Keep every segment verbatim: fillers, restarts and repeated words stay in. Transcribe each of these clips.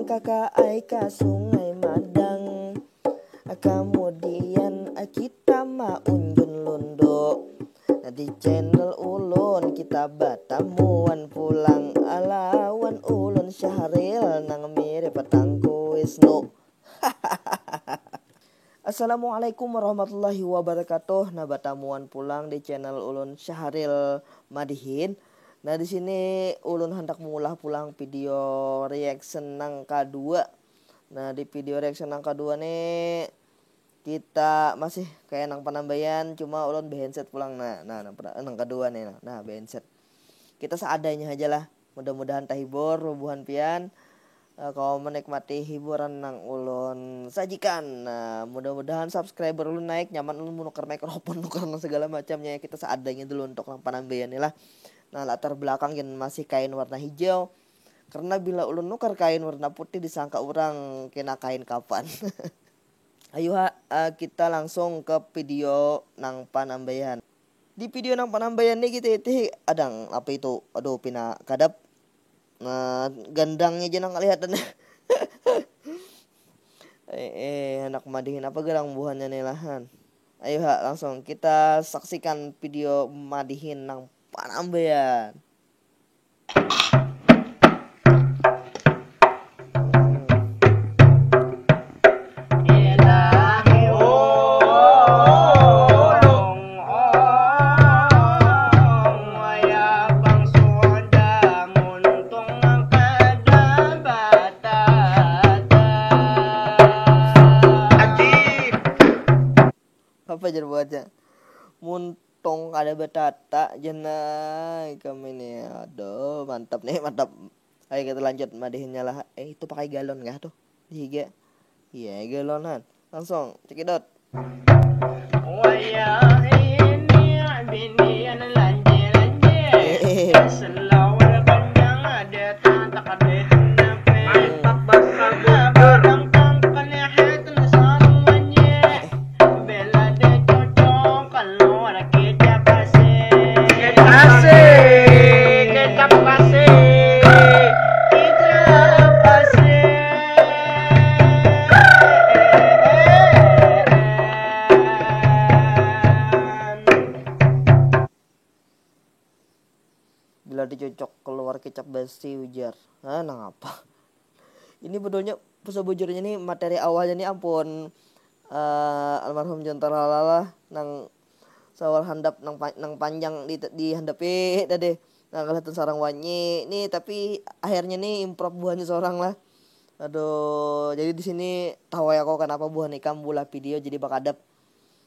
Kaka ai ka Sungai Madang. Kemudian kita maunjun Lundo. Nah, di channel ulun kita batamuan pulang lawan ulun Syahril nang mirip Tangku Wisnu. Assalamualaikum warahmatullahi wabarakatuh. Nah, batamuan pulang di channel ulun Syahril Madihin. Nah, di sini ulun hendak mengulah pulang video reaction nang kedua. Nah, di video reaction nang kedua nih kita masih kayak nang penambayan, cuma ulun behandset pulang. Nah, nah, nang, nang kedua nih, nah, nah behandset. Kita seadanya aja lah. Mudah-mudahan tahibur bubuhan pian, eh, kawa menikmati hiburan nang ulun sajikan. Nah, mudah-mudahan subscriber ulun naik, nyaman ulun menukar mikrofon, nukar nang segala macamnya. Kita seadanya dulu untuk nang panambayan ni lah. Nah, latar belakang yang masih kain warna hijau. Karena bila ulun nukar kain warna putih disangka orang kena kain kapan. Ayo ha, eh, kita langsung ke video nang panambayan. Di video nang panambayan ni kita itu adang apa itu? Aduh, pina kadap. Nah, gandangnya aja nang kelihatan. Eh, eh, anak madihin apa gerang buhannya nih lahan. Ayo ha, langsung kita saksikan video madihin nang panambayan. Apa jar buatnya? Muntong kada batata, janai kami nih. Aduh, mantap nih, mantap. Ayo kita lanjut madihinnya lah. Eh, itu pakai galon kah tuh? Di higa. Iya, galonan. Langsung, cekidot. Wayah ini binian lanje-lanje. Eh. Selawar panjang ada tak tak ada hendak. Mantap, basah bugar. Abang kang kena hati sarung manje. Bela de cocok keluar kecap asik. Kecap asik, kecap asik, kecap asik. Bila dicocok keluar kecap basi ujar. Hah, nang apa? Ini bedulnya, sebujurnya nih materi awalnya nih ampun, eh, almarhum Jontor Halal lah, nang sawal handap nang pa-, nang panjang di, di handapi tadi. Nah, kelihatan sarang wanyi nih, tapi akhirnya nih improv buhannya seorang lah. Aduh, jadi di sini tahu ya kok kenapa buhan ikam bulah video jadi bakadap.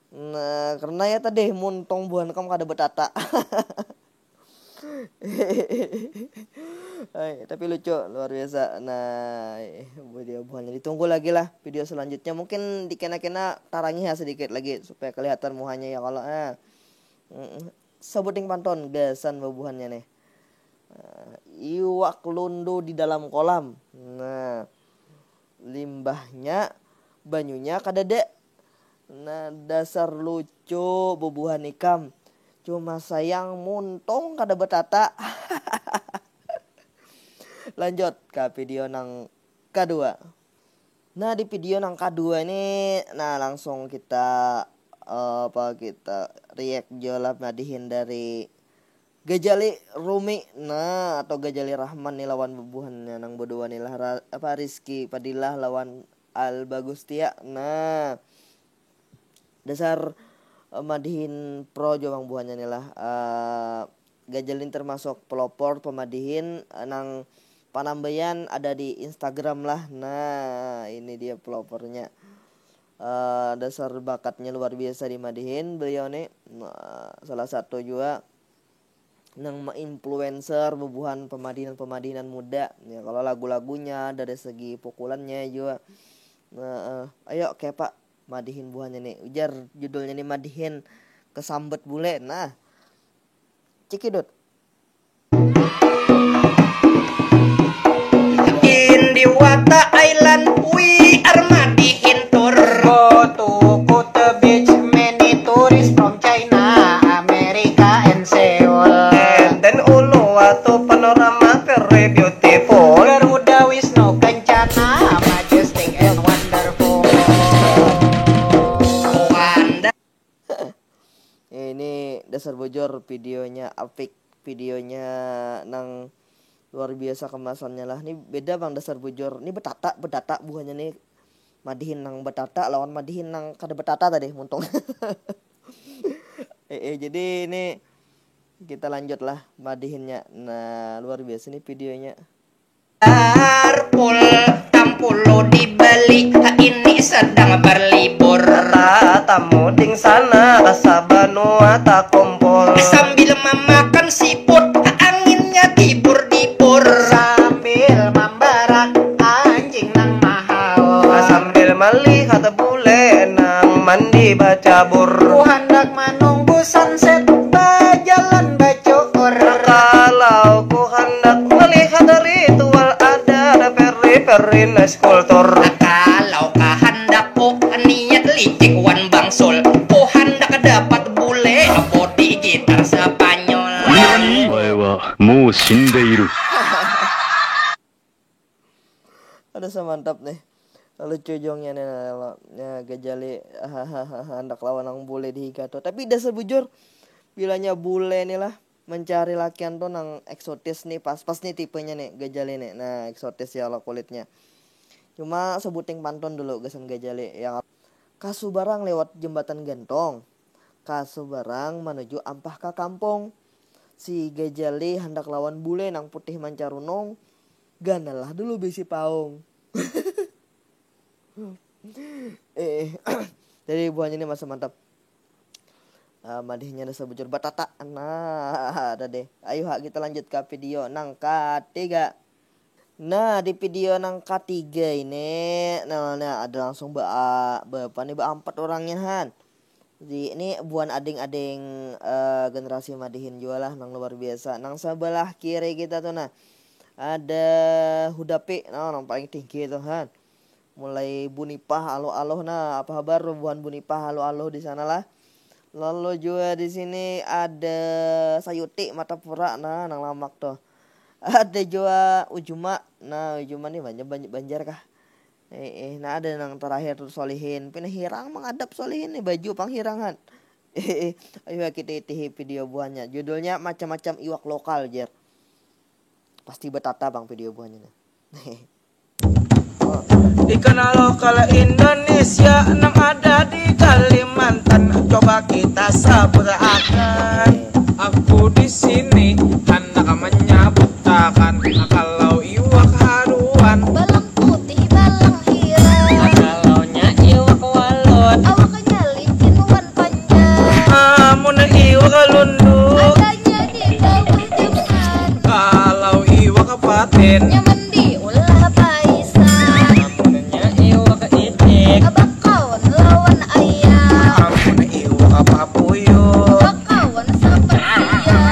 Nah, karena ya tadi muntong buhan ikam kada betata. Hai, tapi lucu, luar biasa. Nah, video buhannya ditunggu lagi lah video selanjutnya. Mungkin dikena-kena tarangi ya sedikit lagi supaya kelihatan muhanya ya kalau, ah. Mm, sebuting pantun gasan bubuhannya nih. Nah, iwak lundu di dalam kolam. Nah, limbahnya banyunya kadada. Nah, dasar lucu bubuhan ikam. Cuma sayang muntung kada betata. Lanjut ke video nang kedua. Nah, di video nang kedua ini, nah, langsung kita, eh, apa, kita react jua lah madihin dari Gajali Rumi, nah, atau Gajali Rahman nih lawan bubuhannya nang bedua nih lah, Ra-, apa, Rizky Fadilah lawan Al Bagustia. Nah, dasar, eh, madihin pro jua pang buhannya nih lah. Eh, Gajali termasuk pelopor pemadihin, eh, nang panambayan ada di Instagram lah. Nah, ini dia pelopornya. Eh, dasar bakatnya luar biasa dimadihin beliau nih. Nah, salah satu jua nang ma-influencer bubuhan pemadihinan-pemadihinan muda. Ya, kalau lagu-lagunya dari segi pukulannya jua. Nah, eh, ayo, oke, Pak, madihin buhannya nih. Ujar judulnya nih madihin kesambet bule. Nah, cekidot. Indiwata Island, we are madihin tour. Go to Kuta Beach, many tourists from China, America, and Seoul. And then Uluwatu Panorama, very beautiful. Garuda Wisnu Kencana, Topik videonya nang luar biasa kemasannya lah. Ini beda bang dasar bujur. Ini betata, betata buhannya nih. Madihin nang betata lawan madihin nang kada betata tadi muntung. eh, eh, jadi ini kita lanjut lah madihinnya. Nah, luar biasa nih videonya. Arpul tampulu dibeli, ini sedang berlibur. Tatamu ding sana, sabanua takumpul. Sambil memakan siput, anginnya tibur-dibur. Sambil mambarak anjing nang mahaul. Sambil melihat bule nang mandi bacabur. Ku handak manunggu sunset, bajalan bacuur. Kalau ku handak melihat ritual adat peri-peri nice culture. Kalau kahandakku niat licik wan bangsul, ku handak dapat bule body gitar Spanyol. お前はもう死んでいる。 Ada semantap nih. Lalu cujungnya nih, nah, lo- ya, gajali hahaha, handak lawan nang bule di higa tuh. Tapi dasar bujur, bilanya bule nih lah mencari lakian tuh nang eksotis nih, pas-pas nih tipenya nih, gajali nih. Nah, eksotis ya lo kulitnya. Cuma sebuting pantun dulu gasan gajali yang kasubarang lewat jembatan gantung, kasubarang menuju ampah ka kampung. Si gajali handak lawan bule nang putih mancarunung, ganalah dulu bisi paung. eh, jadi buahnya ini masa mantap. Uh, madihnya ada sebujur batata. Nah, ada deh. Ayo ha, kita lanjut ke video nang ketiga. Nah, di video nang ketiga ini, nah, nah ada langsung ba, ba apa nih, baampat orangnya han. Jadi ini buan ading-ading uh, generasi madihin juga lah, nang luar biasa. Nang sebelah kiri kita tuh nah ada Hudapi, nah nang paling tinggi tuh han. Mulai Bunipah aloh-aloh nah, apa habar buhan Bunipah aloh-aloh di sana lah. Lalu juga di sini ada Sayuti Matapura nah, nang lamak tuh. Ada juga Ujuma. Nah, Ujuma nih banyak banyak Banjar kah? Eh, eh, nah ada nang terakhir tuh Solihin. Pina hirang menghadap Solihin nih baju pang hirangan. Eh, eh, ayo kita itihi video buahnya. Judulnya macam-macam iwak lokal, jer. Pasti betata bang video buahnya nih. Ikan lokal Indonesia nang ada di Kalimantan, coba kita sabarakan. Aku di sini hendak menyabutakan kalau iwak haruan. Balang putih, balang hirang. Kalaunya iwak walut. Awaknya licin wan panjang. Amun iwak lunduk. Adanya di bawah jeman. Kalau iwak patin. Nyaman diulah paisa. Amunnya iwak itik. Bakawan lawan ayam. Amun iwak papuyuh. Bakawan seperti ya.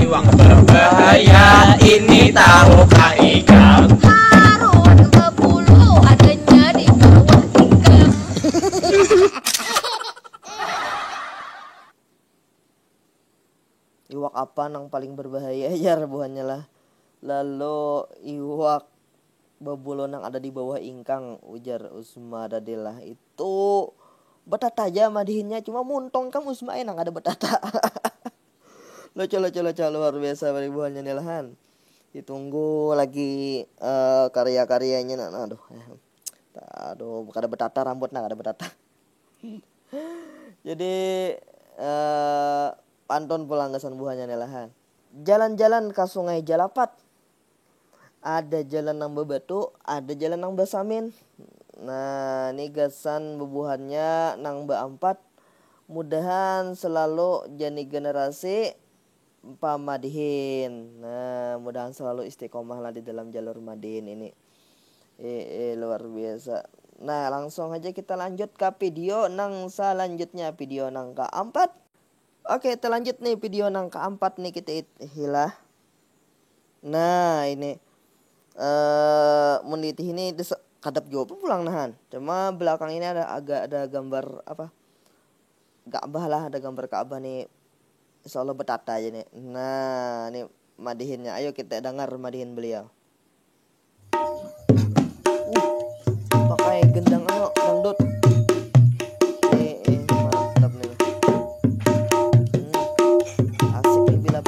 Iwak berbahaya ini tahukah ikam? Haruan bebulu adanya di bawah ikam. Iwak apa nang paling berbahaya jar buhannya lah. Lalu iwak bebulu nang ada di bawah ingkang, ujar Usma tadi lah. Itu betata aja madihinnya, cuma muntung kam Usma eh nang ada betata. Lucu lucu lucu luar biasa bari buhannya nih lah han. Ditunggu lagi eh, karya-karyanya nah, nah, aduh. Aduh, kada betata rambut nah, kada betata. Jadi eh, pantun pulang gasan buhannya nih lah han. Jalan-jalan ka sungai Jalapat. Ada jalan nang babatu, ada jalan nang basamin. Nah, ini gasan bubuhannya nang baampat. Mudahan selalu jadi generasi pamadihin. Nah, mudahan selalu istiqomah lah di dalam jalur madihin ini. Eh, eh, luar biasa. Nah, langsung aja kita lanjut ke video nang selanjutnya, video nang keempat. Oke, terlanjut nih video nang keempat nih kita it hilah. Nah, ini eh mun diitih ini des- kadap jua pulang nahan. Cuma belakang ini ada agak ada gambar apa? Ka'bah lah, ada gambar Ka'bah nih. Insya Allah betata aja nih. Nah, ini madihinnya. Ayo kita dengar madihin beliau. Uh, pakai gendang anu dangdut. Eh, eh, mantap nih. Hmm, asik nih bila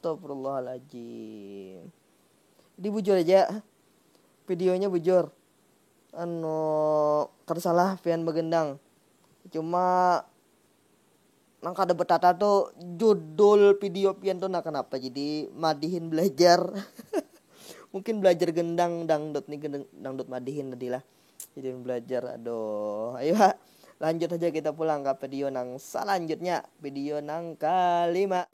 Astagfirullahaladzim. Jadi bujur aja. Videonya bujur. Anu, kada salah pian bagendang. Cuma nang kada betata tuh judul video pian tuh, nah, kenapa jadi madihin belajar? Mungkin belajar gendang dangdut nih, gendang, dangdut madihin tadi lah. Jadi belajar, aduh. Ayo, ha. Lanjut aja kita pulang ke video nang selanjutnya, video nang kelima.